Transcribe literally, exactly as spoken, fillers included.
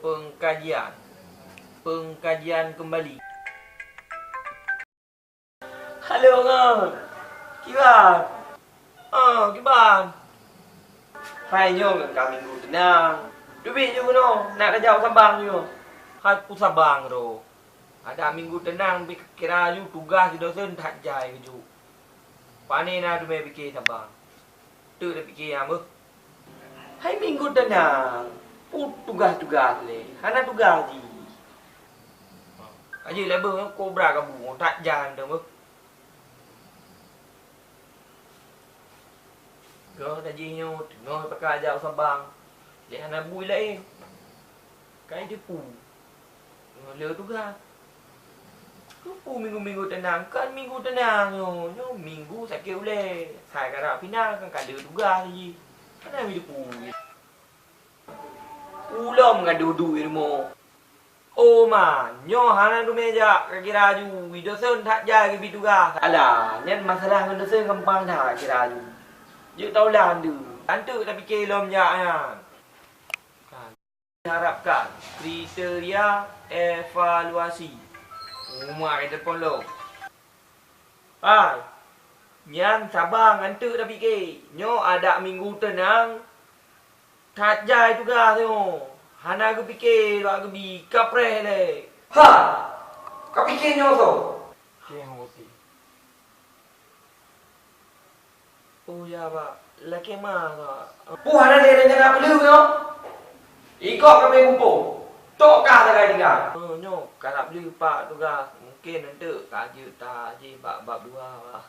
Pengkajian. Pengkajian kembali. Halo, Ngon. Kiban? Ah, kiban? Hai nyoe ngon ka minggu teunang. Teubiet ju keunoe, nak tajak u Sabang ju. Hai u Sabang ro. Adak minggu teunang pih kira ju tugaih sidosen that jai keuju. Pane na teumé pike Sabang. Teuk tapike nyan beuh. Hai minggu teunang, peue tugaih-tugaih lé? Hana tugaih jih. Aji lé beuh, kobra kabu, that jai teuh beuh. Goh tajih nyoe teungoh pakat jak u Sabang, lé hana bui laén. Kai tipu. Nyoe le tugaih. Keupeue minggu-minggu teunang? Kan minggu teunang nyoe. Nyoe minggu sakét ulée. Sai karap final kan ka le tugaih jih. Hana meuteupue. Ulôn ngon dudu i rumoh. Oh ma, nyoe hana teumé jak, ka kira ju. Dosen that jai geubi tugaih. Alah, nyan masalah ngon dosen gampang that kira ju. Jeuet taulan deuh. Anteuk tapike lom jak nyan. Diharapkan kriteria evaluasi. Uma ka telepon lom. Hai, nyan Sabang anteuk tapike. Nyoe adak minggu teunang. That jai tugaih nyoe. Hana geupike bak geubi, kapreh lé. Ha! Kapike nyoe soe? Ceng Hoti. Oh ya, Pak. Lakée ma, Pak. Peue hana lé rencana peuleueh nyoe? Ikok kami muphom. Tok kah sagai tinggai. Oh, nyoe karab lheueh, Pak, tugaih. Mungken anteuk ka jeuet tajih bak bab dua, Pak.